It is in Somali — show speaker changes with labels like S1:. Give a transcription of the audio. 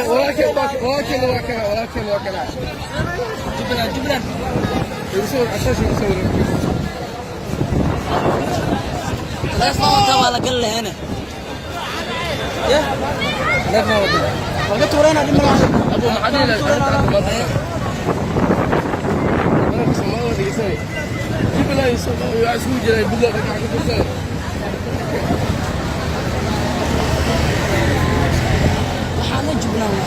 S1: Walaalkeen waa kana, walaalkeen waa kana.
S2: Jubbaland, Jubbaland.
S1: Igu sawir, ashaasha igu sawir.
S2: Telefoonka waa la gali laheene.
S1: Neefna wada.
S2: Laga tuurayna dhib malaha.
S1: Abu, maxaa dhihi lahayd arrinta hadda maanta? Marka Soomaalida dhegeysanay. Jubbaland iyo Soomaaliya waxaa isugu jiray Puntland dhinaca ka tirsan.
S2: Waxaana Jubbaland.